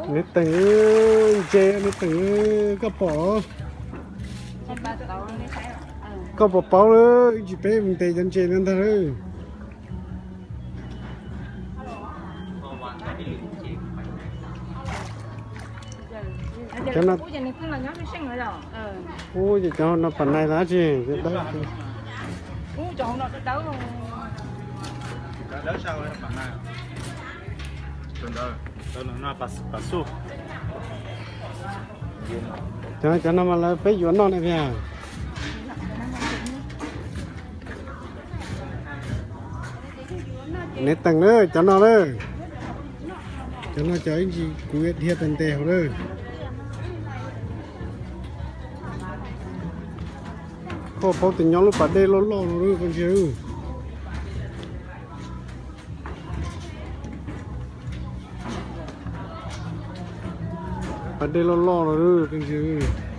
Neb teem, ntses neb teem, koj pom los? Koj pom paub lawm, ib ntsis peb mus ntes cov ntses no ntag lawm. Ub, ces cov no pam nais los tsis dawb. Cov, cov no mas lawv peb yuav noj ne tiag. Neb teem na, cov no na. Cov no cov ib ntsis kuv dhia tes ntes hauv na. Koj paub tias nyob lub pas dej loj loj no koj ntsia. Pas dej loj loj no koj ntsia.